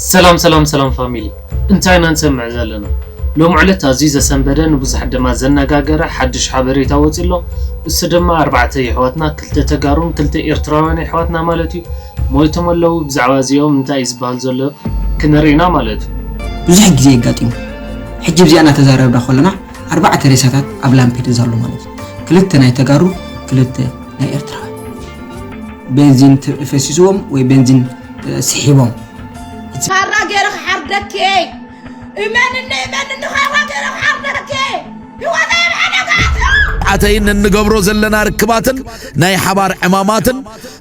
ሰላም ሰላም ሰላም ፋሚሊ፣ እንታይ ኢና ንሰምዕ ዘለና? ሎም ዕለት ኣዝዩ ዘሰንበደ፣ ንብዙሓት ድማ ዘነጋገረ ሓድሽ ሓበሬታ ወፂ ኣሎ። እሱ ድማ ኣርባዕተ የሕዋትና፣ ክልተ ተጋሩን ክልተ ኤርትራውያን የሕዋትና ማለት እዩ፣ ሞይቶም ኣለዉ። ብዛዕባ እዚኦም እንታይ እዩ ዝበሃል ዘሎ ክንርኢ ኢና ማለት እዩ። ብዙሕ ግዜ የጋጢሙ። ሕጂ ብዚኣ እናተዛረብና ከለና ኣርባዕተ ሬሳታት ኣብ ላምፔዱዛ ኣሎ ማለት እዩ። ክልተ ናይ ተጋሩ፣ ክልተ ናይ ኤርትራውያን። ቤንዚን ተ- ፈሲስዎም ወይ ቤንዚን እ፣ ስሒቦም። ካራ ገይረ ክሓርደኪ እየ። እመንኒ እመንኒ፣ ካራ ገይረ ክሓርደኪ እየ። ህይወተይ ኣብ ሓደጋ ኣትዩ። ኣተይን እንገብሮ ዘለና ርክባትን ናይ ሓባር ዕማማትን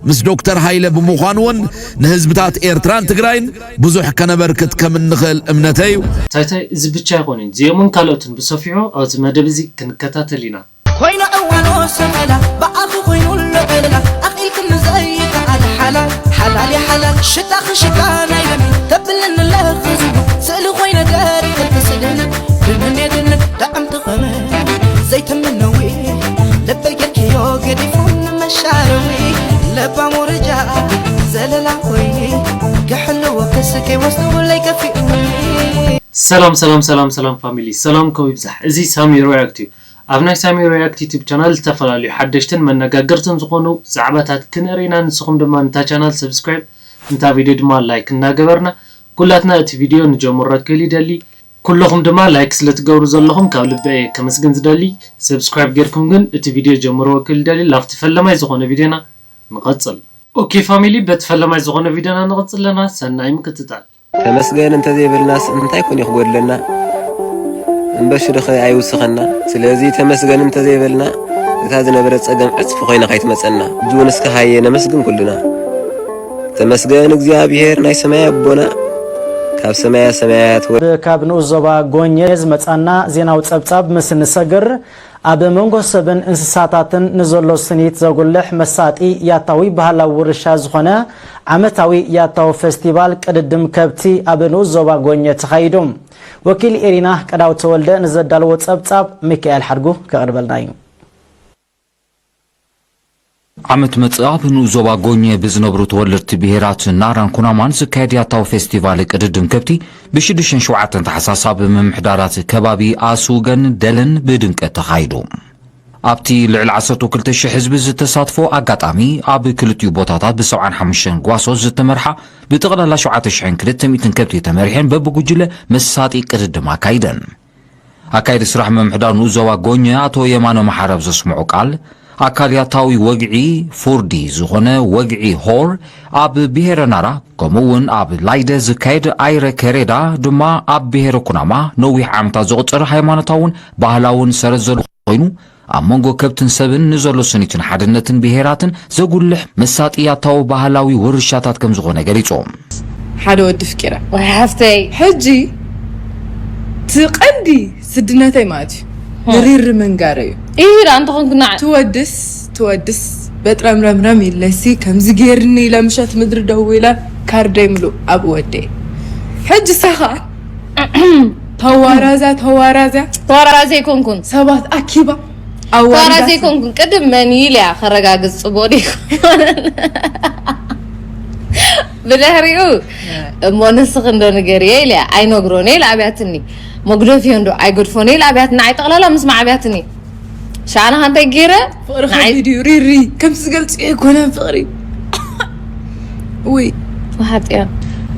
ምስ ዶክተር ሃይለ ብምዃን እውን ንህዝብታት ኤርትራን ትግራይን ብዙሕ ከነበርክት ከም እንኽእል እምነተይ እዩ። ታይታይ፣ እዚ ብቻ ኣይኮነን፣ እዚኦምን ካልኦትን ብሰፊሑ ኣብቲ መደብ እዚ ክንከታተል ኢና። ኮይና እዋኖ ሰመላ ብኣኺ ኮይኑ ለበላ ኣኺልክኒ ዘይከኣል ሓላል ሓላል የሓላል ሽታኺ ሽታ ናይ ደም ተብልኒ ለኽዝቡ ስእሊ ኮይነ ገሪኽልኪ ስድንን ድንን የድንን ጣዕምቲ ኸመ ዘይተምነዊ ልበይ ጌርክዮ ገዲፉ ንመሻረዊ ለባም ወረጃ ዘለላ ኮይኒ ክሕልዎ ከስከይ ወስድውለይ ከፊኡኒ ሰላም ሰላም ሰላም ሰላም ፋሚሊ ሰላም ከው ይብዛሕ። እዚ ሳሚ ሪያክት እዩ። ኣብ ናይ ሳሚ ሪያክት ዩቲብ ቻናል ዝተፈላለዩ ሓደሽትን መነጋገርትን ዝኾኑ ዛዕባታት ክንርኢ ኢና። ንስኹም ድማ ንታ ቻናል ሰብስክራይብ፣ ንታ ቪድዮ ድማ ላይክ እናገበርና ኩላትና እቲ ቪድዮ ንጀምሮ ክብል ይደሊ። ኩለኹም ድማ ላይክ ስለትገብሩ ዘለኹም ካብ ልቢ እየ ከመስግን ዝደሊ። ሰብስክራይብ ጌርኩም ግን እቲ ቪድዮ ጀምርዎ ክብል ይደሊ። ላፍቲ ፈለማይ ዝኾነ ቪድዮና ንቐጽል። ኦኬ ፋሚሊ፣ በቲ ፈለማይ ዝኾነ ቪድዮና ንቐጽል ኣለና። ሰናይ ምክትታል። ተመስገን እንተዘይበልናስ እንታይ ኮን እዩ ክጎድለና? እምበር ሽዶኸ ኣይውስኸና። ስለዚ ተመስገን እንተዘይበልና እታ ዝነበረት ጸገም ዕጽፊ ኮይና ከይትመጸና። ሕጂ እውን እስከ ሃየ ነመስግን ኩልና። ተመስገን እግዚኣብሔር ናይ ሰማይ ኣቦና ካብ ሰማያ ሰማያት ወ- ካብ ንኡስ ዞባ ጎኘ ዝመጻና ዜናዊ ጸብጻብ ምስ ንሰግር ኣብ መንጎ ሰብን እንስሳታትን ንዘሎ ስኒት ዘጉልሕ መሳጢ ያታዊ ባህላዊ ውርሻ ዝኾነ ዓመታዊ ያታዊ ፈስቲቫል ቅድድም ከብቲ ኣብ ንኡስ ዞባ ጎኘ ተኻይዱ። ወኪል ኤሪና ቀዳው ተወልደ ንዘዳለዎ ጸብጻብ ሚካኤል ሓድጉ ከቕርበልና እዩ። ዓመት መጽእ ኣብ ንኡስ ዞባ ጎኘ ብዝነብሩ ተወለድቲ ብሄራት ናራን ኩናማን ዝካየድ ያታዊ ፌስቲቫል ቅድድም ከብቲ ብሽዱሽተን ሸውዓተን ታሕሳስ ኣብ ምምሕዳራት ከባቢ ኣስውገን ደለን ብድምቀት ተኻይዱ። ኣብቲ ልዕሊ ዓሰርተ ክልተ ሽሕ ህዝቢ ዝተሳትፎ ኣጋጣሚ ኣብ ክልቲኡ ቦታታት ብሰብዓን ሓሙሽተን ጓሶት ዝተመርሓ ብጠቕላላ ሸውዓተ ሽሕን ክልተ ሚእትን ከብቲ ተመሪሐን በብጉጅለ መሳጢ ቅድድም ኣካይደን። ኣካይዲ ስራሕ ምምሕዳር ንኡስ ዞባ ጎኘ ኣቶ የማነ መሓረ ኣብ ዘስምዖ ቃል፣ ኣካል ያታዊ ወግዒ ፉርዲ ዝኾነ ወግዒ ሆር ኣብ ብሄረ ናራ ከምኡ እውን ኣብ ላይደ ዝካየድ ኣይረ ከሬዳ ድማ ኣብ ብሄረ ኩናማ ነዊሕ ዓመታት ዘቑፀረ ሃይማኖታውን ባህላውን ሰረት ዘሎ ኮይኑ ኣብ መንጎ ከብትን ሰብን ንዘሎ ስኒትን ሓድነትን ብሄራትን ዘጉልሕ መሳጢ ያታዊ ባህላዊ ውርሻታት ከም ዝኾነ ገሊፆም። ሓደ ወዲ ፍቂረ ወይ ሓፍተይ ሕጂ እቲ ቀንዲ ስድነተይ ማለት እዩ ንሪሪ ምንጋረ እዩ ኢሂ ደኣ እንተኾንኩ ንዓ ትወድስ ትወድስ በጥረምረምረም ኢለሲ ከምዚ ገይርኒ ኢለ ምሸት ምድሪ ደው ኢለ ካርደይ ምሉእ ኣብኡ ወደየ ሕጂ እሳ ኸዓ ተዋራዛ ተዋራዛ ተዋራዛ ዘይኮንኩን ሰባት ኣኪባ ተዋራዛ ዘይኮንኩን ቅድም መን ኢለ እያ ከረጋግፅ ፅቡቅ ድዩ ብድሕሪኡ እሞ ንስኺ እንዶ ንገርየ ኢለ ኣይነግሮን እየ ኢለ ኣብያትኒ። መጉደፍዮ እንዶ ኣይገድፎን እየ ኢለ ኣብያትኒ። ንዓይ ጠቕላላ ምስማዕ ኣብያትኒ። ሻዕና ከ እንታይ ገይረ? ፍቕሪ ንዓይ ከቢድ እዩ ሪሪ። ከምቲ ዝገልፅዮ ኣይኮነን ፍቕሪ። ውይ ወሓጥያ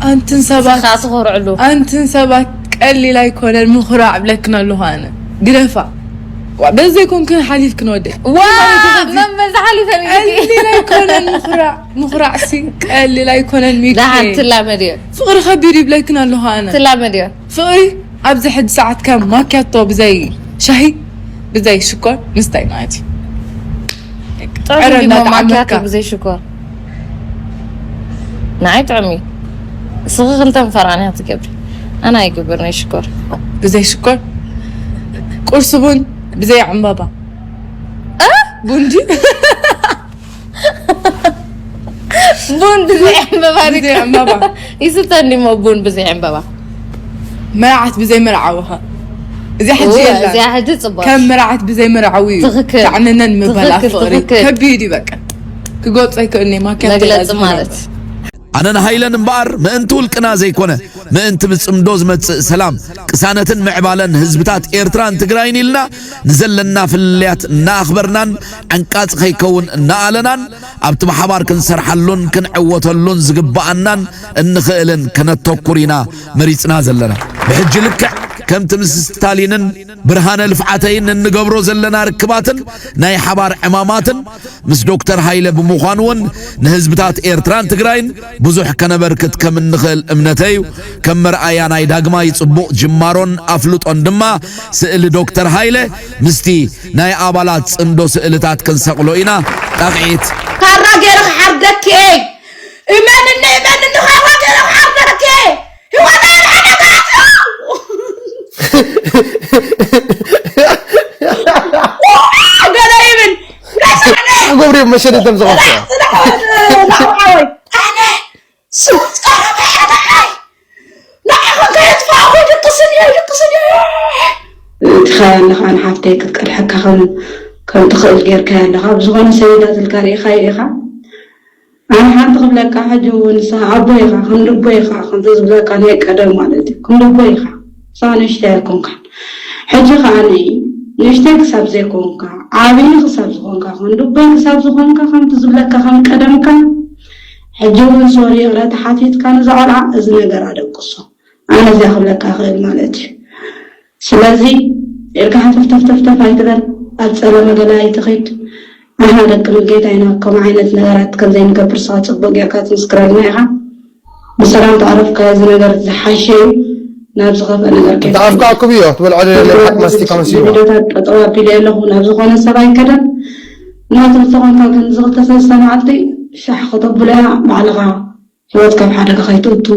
ኣንትን ሰባት ንስኻ ትኾርዕሉ። ኣንትን ሰባት ቀሊል ኣይኮነን ምኹራዕ እብለክን ኣለኹ ኣነ። ግደፋ። ዋ በዚ ዘይኮንክን ሓሊፍክን ወደይ። ዋ መመዛ ሓሊፈን ኢልኪ። ቀሊል ኣይኮነን ምኹራዕ። ምኹራዕሲ ቀሊል ኣይኮነን ሚኪ። ደሓን ትላመድዮ። ፍቕሪ ከቢድ ይብለክን ኣለኹ ኣነ። ትላመድዮ። ፍቕሪ ኣብዚ ሕጂ ሰዓት ከም ማክያቶ ብዘይ ሻሂ ብዘይ ሽኮር ምስታይ ማለት እዩ። ጥዑም ዕረ ድዩ እሞ ማክያቶ እንዳጠዓመካ። ብዘይ ሽኮር? ንዓይ ጥዑም እዩ። እስኺ ክልተ ምፈራንያ ትገብሪ። ኣነ ኣይገብር ናይ ሽኮር። ብዘይ ሽኮር ቁርሲ ቡን ብዘይ ዕምባባ እ? ቡን ድዩ? ቡን ብዘይ ዕምበባ ብዘይ ዕምበባ። ይስተኒ እሞ ቡን ብዘይ ዕምበባ። መርዓት ብዘይ መርዓዊ ኸ? እዚኣ ሕጂ የላን። እዚኣ ሕጂ ጽቡቕ። ከም መርዓት ብዘይ መርዓዊ እዩ። ትኽክል። ተዕንነን ምባል ኣብ ትኽክል፣ ፍቕሪ ትኽክል። ከቢድ እዩ በቃ። ክገልጾ ኣይክእልን እየ ማክያቶ መግለጺ እያ ማለት። ኣነን ሃይለን እምበኣር ምእንቲ ውልቅና ዘይኮነ፣ ምእንቲ ብጽምዶ ዝመጽእ ሰላም፣ ቅሳነትን ምዕባለን ህዝብታት ኤርትራን ትግራይን ኢልና ንዘለና ፍልልያት እናኣኽበርናን ዓንቃጺ ከይከውን እናኣለናን ኣብቲ ብሓባር ክንሰርሓሉን ክንዕወተሉን ዝግብኣናን እንኽእልን ከነተኩር ኢና መሪጽና ዘለና። ብሕጂ ልክዕ ከምቲ ምስ ስታሊንን ብርሃነ ልፍዓተይን እንገብሮ ዘለና ርክባትን ናይ ሓባር ዕማማትን ምስ ዶክተር ሃይለ ብምዃኑ እውን ንህዝብታት ኤርትራን ትግራይን ብዙሕ ከነበርክት ከም እንኽእል እምነተይ እዩ። ከም መርኣያ ናይ ዳግማይ ጽቡቕ ጅማሮን ኣፍልጦን ድማ ስእሊ ዶክተር ሃይለ ምስቲ ናይ ኣባላት ጽምዶ ስእልታት ክንሰቕሎ ኢና። ጣቕዒት። ካራ ገይረ ክሓርደኪ እየ። እመንኒ እመንኒ፣ ካራ ገይረ ክሓርደኪ እየ። ህይወተይ ኣብ ሓደጋ ኣትዩ። ገለ ይብል። ገብርኤል መሸደተም ዝኸፍቶ ላዕዋወይ ኣነ ስሙት ቀረበ ሓደዓይ ንዓኹም ከየጥፋእኹ ድቅስን እየ ድቅስን እየ። ትኸያ ኣለኻ ንሓፍተይ ክትቀድሐካ ከም ከም ትኽእል ጌርካያ ኣለኻ። ብዝኾነ ሰይዳትልካ ርኢኻዮ ኢኻ። ኣነ ሓንቲ ክብለካ፣ ሕጂ እውን ንስኻ ኣቦ ኢኻ፣ ክንዲ ኣቦ ኢኻ፣ ከምቲ ዝብለካ ናይ ቀደም ማለት እዩ። ክንዲ ኣቦ ኢኻ። ንስኻ ንእሽተይ ኣይኮንካን። ሕጂ ከኣ ንእሽተይ ክሳብ ዘይኮንካ፣ ዓብዪ ክሳብ ዝኾንካ፣ ክንዲ ኣቦይ ክሳብ ዝኾንካ፣ ከምቲ ዝብለካ ከም ቀደምካ፣ ሕጂ እውን ሶሪ ይቕረታ ሓቲትካ ነዛ ቆልዓ እዚ ነገር ኣደቅሶ። ኣነ እዚኣ ክብለካ እኽእል ማለት እዩ። ስለዚ ኢልካ ሃተፍተፍተፍተፍ ኣይትበል፣ ኣብ ጸለመ ገለ ኣይትኺድ። ኣሕና ደቂ ምልጌታ ኢና፣ ከምኡ ዓይነት ነገራት ከም ዘይንገብር ንስኻ ጽቡቕ ጌርካ ትምስክረልና ኢኻ። ብሰላም ተዕረፍካዮ እዚ ነገር ዝሓሸ እዩ፣ ናብ ዝኸፍአ ነገር ከይትኣቱ። እንተኣፍካኩም እዮ ትበልዖ ደለለ ሓቂ ማስቲካ መሲልዎ ቪዲዮታት ጠጠው ኣቢለ ኣለኹ፣ ናብ ዝኾነ ሰብ ኣይከደን። ናቱ ዝኾንካ ግን እዚ ክልተ ሰለስተ መዓልቲ ሻሕ ከተብሎ እያ ባዕልኻ ህይወት ካብ ሓደጋ ከይትእቱ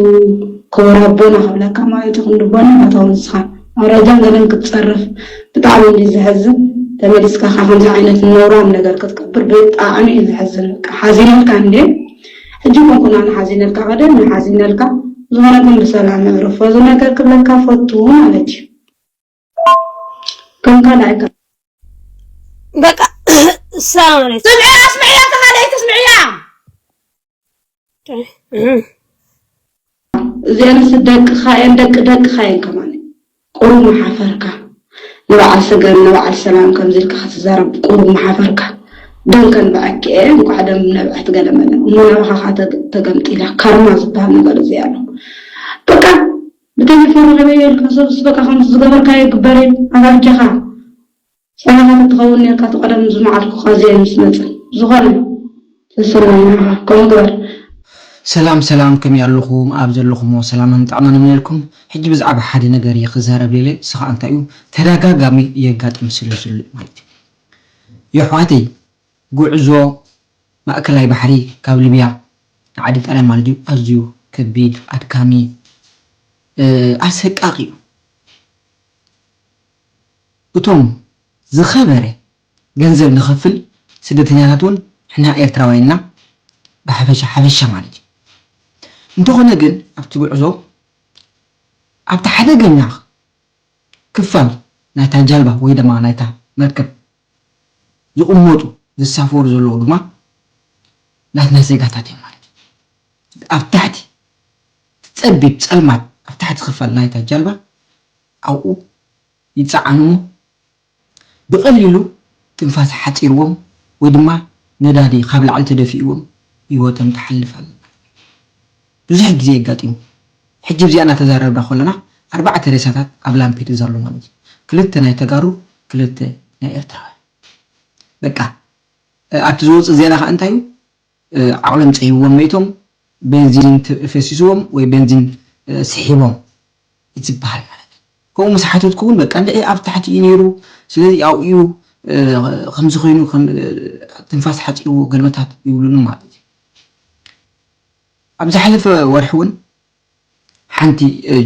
ክቡር ኣቦና ክብለካ ማለት እዩ። ክንዲ ኣቦና ናታ ንስኻ ኣውራጃን ገለን ክትጸርፍ ብጣዕሚ እንዲ ዘሕዝን። ተመሊስካ ከ ከምዚ ዓይነት ነውራም ነገር ክትገብር ብጣዕሚ እዩ ዘሕዝን። በቃ ሓዚነልካ እንዴ ሕጂ ኮንኩና ንሓዚነልካ ቀደም ንሓዚነልካ ዝኾነ ግን ብሰላም የዕርፎ እዚ ነገር ክብለካ ፈቱ ማለት እዩ። ከም ካልኣይ ከ በቃ ሰላም ዓለይኩም። ስምዕያ ስምዕያ ተኻለይቲ ስምዕያ እዚአንስ ደቅኻ እየን ደቂ ደቅኻ እየን ከማን ቁሩብ መሓፈርካ ንበዓል ሰገን ንበዓል ሰላም ከምዚ ኢልካ ክትዛረብ ቁሩብ መሓፈርካ ደንከን በኣኪ እየ እንኳዕ ደም ነብዐት ገለመለ እሞ ናባኻ ኸዓ ተገምጢላ ካርማ ዝበሃል ነገር እዚ ኣሎ በቃ ብቴሌፎን ረኺበዮ ኢልካ ሰብስ በቃ ከምዚ ዝገበርካዮ ይግበር እዩ ኣታ ብጃኻ ሰላኻ ተትኸውን ኔርካ እቲ ቀደም ዝመዓድኩኻ እዚአ ምስ መጸ ዝኾነ ተሰማሚዕኻ ከምኡ ግበር። ሰላም ሰላም ከመይ ኣለኹም ኣብ ዘለኹሞ ሰላምን ጥዕናን ይምነየልኩም። ሕጂ ብዛዕባ ሓደ ነገር እየ ክዛረብ ደልየ፣ ንሱ ኸኣ እንታይ እዩ፣ ተደጋጋሚ የጋጥም ስለ ዘሎ እዩ ማለት እዩ። የሕዋተይ፣ ጉዕዞ ማእከላይ ባሕሪ ካብ ሊብያ ንዓዲ ጣልያን ማለት እዩ ኣዝዩ ከቢድ፣ ኣድካሚ፣ ኣሰቃቒ እዩ። እቶም ዝኸበረ ገንዘብ ንኸፍል ስደተኛታት እውን ንሕና ኤርትራውያን ኢና ብሓፈሻ ሓፈሻ ማለት እዩ። እንተኾነ ግን ኣብቲ ጉዕዞ ኣብቲ ሓደገኛ ክፋል ናይታ ጃልባ ወይ ድማ ናይታ መርከብ ዝቕመጡ ዝሳፈሩ ዘለዉ ድማ ናትና ዜጋታት እዮም ማለት እዩ። ኣብ ታሕቲ እቲ ጸቢብ ጸልማት ኣብ ታሕቲ ክፋል ናይታ ጃልባ ኣብኡ ይጸዓኑ እሞ ብቐሊሉ ትንፋስ ሓጺርዎም ወይ ድማ ነዳዲ ካብ ላዕሊ ተደፊእዎም ህይወቶም ትሓልፍ ኣላ። ብዙሕ ግዜ የጋጢሙ። ሕጂ ብዚኣ እናተዛረብና ከለና ኣርባዕተ ሬሳታት ኣብ ላምፔዱዛ ኣሎ ማለት እዩ። ክልተ ናይ ተጋሩ፣ ክልተ ናይ ኤርትራውያን። በቃ ኣብቲ ዝወፅእ ዜና ከዓ እንታይ እዩ? ዓቕሎም ፀሂብዎም መይቶም፣ ቤንዚን ፈሲስዎም ወይ ቤንዚን ስሒቦም እዩ ዝበሃል ማለት እዩ። ከምኡ ምስ ሓተትኩ እውን በቃ እንድዒ ኣብ ታሕቲ እዩ ነይሩ፣ ስለዚ ኣብኡ እዩ ከምዚ ኮይኑ ትንፋስ ሓፂርዎ ገልመታት ይብሉኒ ማለት እዩ። ኣብ ዝሓለፈ ወርሒ እውን ሓንቲ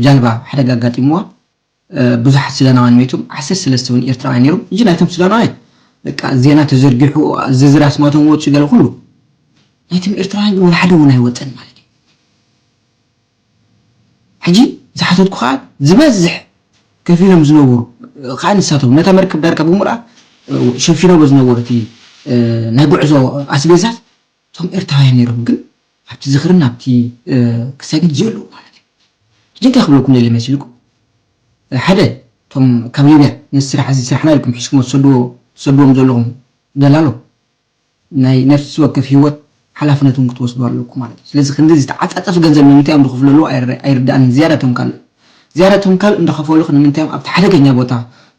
ጃልባ ሓደጋ ኣጋጢምዋ ብዙሓት ሱዳናውያን መይቶም ዓሰርተ ሰለስተ እውን ኤርትራውያን ነይሮም። እጂ ናይቶም ሱዳናውያን በቃ ዜና ተዘርጊሑ ዝርዝር ኣስማቶም ወፂኡ ገለ ኩሉ ናይቶም ኤርትራውያን ግን ወላ ሓደ እውን ኣይወፀን ማለት እዩ። ሕጂ ዝሓተትኩ ከዓ ዝበዝሕ ከፊሎም ዝነበሩ ከዓ ንሳቶም ነታ መርከብ ዳርጋ ብምልኣ ሸፊኖሞ ዝነበሩ እቲ ናይ ጉዕዞ ኣስቤዛት እቶም ኤርትራውያን ነይሮም ግን ኣብቲ ዝኽርን ኣብቲ ክሳይ ግን ዝየለዉ ማለት እዩ። ሕጂ እንታይ ክብለኩም ደሊ መሲልኩም? ሓደ እቶም ካብ ሊብያ ነዚ ስራሕ እዚ ስራሕና ኢልኩም ሒዝኩም ትሰድዎም ዘለኹም ደላሎ ናይ ነፍሲ ወከፍ ህይወት ሓላፍነቱን ክትወስዱ ኣለኩም ማለት እዩ። ስለዚ ክንዲ ዝተዓፃፀፍ ገንዘብ ንምንታይ እዮም ዝኽፍለሉ ኣይርዳእን። ዝያዳ እቶም ካልእ ዝያዳ እቶም ካልእ እንዳኸፈሉ ንምንታይ እዮም ኣብቲ ሓደገኛ ቦታ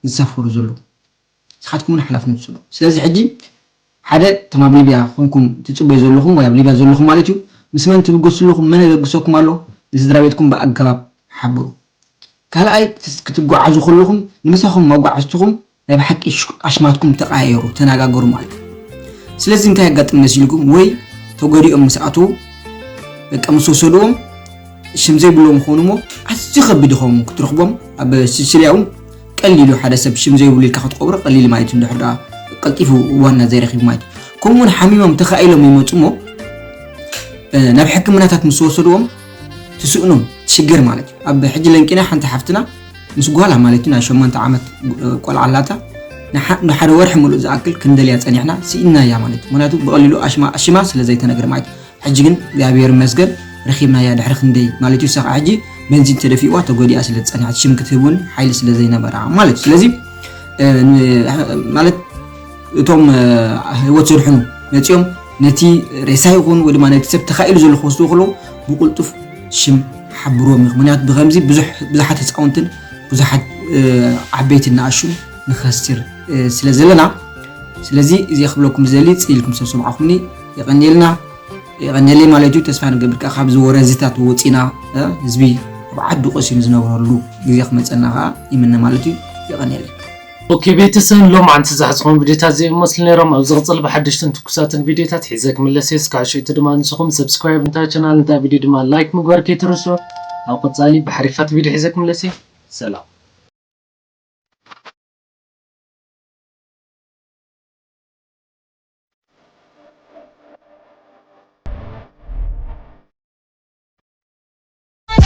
ዝሳፈሩ ዘለዉ? ንስኻትኩም እውን ሓላፍነት ትስሉ። ስለዚ ሕጂ ሓደ እቶም ኣብ ሊብያ ኮንኩም ትፅበዩ ዘለኹም ወይ ኣብ ሊብያ ዘለኹም ማለት እዩ፣ ምስ መን ትብገሱ ኣለኹም? መን የበግሰኩም ኣሎ? ንስድራ ቤትኩም ብኣገባብ ሓብሩ። ካልኣይ ክትጓዓዙ ከለኹም ንምሳኹም መጓዕዝትኹም ናይ ብሓቂ ኣሽማትኩም ተቐያየሩ፣ ተነጋገሩ ማለት እዩ። ስለዚ እንታይ የጋጥም መሲልኩም? ወይ ተጎዲኦም ምስ ኣተዉ በቃ ምስ ወሰድዎም ሽም ዘይብሎም ክኾኑ እሞ ኣዝዩ ከቢድ ይኸውን ክትረኽቦም። ኣብ ሲሲልያ እውን ቀሊሉ ሓደ ሰብ ሽም ዘይብሉ ኢልካ ክትቆብሮ ቀሊል ማለት እዩ። እንድሕር ደኣ ቀልጢፉ ዋና ዘይረኺቡ ማለት እዩ። ከምኡ እውን ሓሚሞም ተኻኢሎም ይመፁ እሞ ናብ ሕክምናታት ምስ ወሰድዎም ትስእኖም ትሽገር ማለት እዩ። ኣብ ሕጂ ለንቂና ሓንቲ ሓፍትና ምስ ጓላ ማለት እዩ ናይ ሸሞንተ ዓመት ቆልዓ ኣላታ ንሓደ ወርሒ ሙሉእ ዝኣክል ክንደልያ ፀኒሕና ስኢንናያ ማለት እዩ። ምክንያቱ ብቐሊሉ ኣሽማ ኣሽማ ስለ ዘይተነግረ ማለት እዩ። ሕጂ ግን እግዚኣብሔር ይመስገን ረኺብናያ ድሕሪ ክንደይ ማለት እዩ። እሳ ከዓ ሕጂ በንዚን ተደፊእዋ ተጎዲኣ ስለ ዝፀንሐት ሽም ክትህብ እውን ሓይሊ ስለ ዘይነበራ ማለት እዩ። ስለዚ ማለት እቶም ህይወት ዘድሕኑ መፂኦም ነቲ ሬሳ ይኹን ወይ ድማ ነቲ ሰብ ተኻኢሉ ዘሎ ክወስድዎ ከለዉ ብቁልጡፍ ሽም ሓብርዎም ኢኹም። ምክንያቱ ብከምዚ ብዙሓት ህፃውንትን ብዙሓት ዓበይትን ንኣሹን ንኸስር ስለ ዘለና ስለዚ እዚ ክብለኩም ዝደሊ ፅኢልኩም ሰብ ሰምዓኹምኒ የቐንየልና። የቐንየለይ ማለት እዩ። ተስፋ ንገብር ከዓ ካብዚ ወረዝታት ወፂና ህዝቢ ኣብ ዓዱ ቀሲኑ ዝነብረሉ ግዜ ክመፀና ከዓ ይምነ ማለት እዩ። የቐንየለይ። ኦኬ ቤተሰብ ሎም ዓንቲ ዝሓዝኹም ቪዲዮታት እዚኦም መስሉ ነይሮም። ኣብ ዝቕፅል ብሓደሽትን ትኩሳትን ቪዲዮታት ሒዘ ክምለስ እየ። እስካብ ሽእቲ ድማ ንስኹም ሰብስክራይብ እንታ ቻናል እንታ ቪዲዮ ድማ ላይክ ምግባር ከይትርሱ። ኣብ ቀፃሊ ብሓሪፋት ቪዲዮ ሒዘ ክምለስ እየ። ሰላም።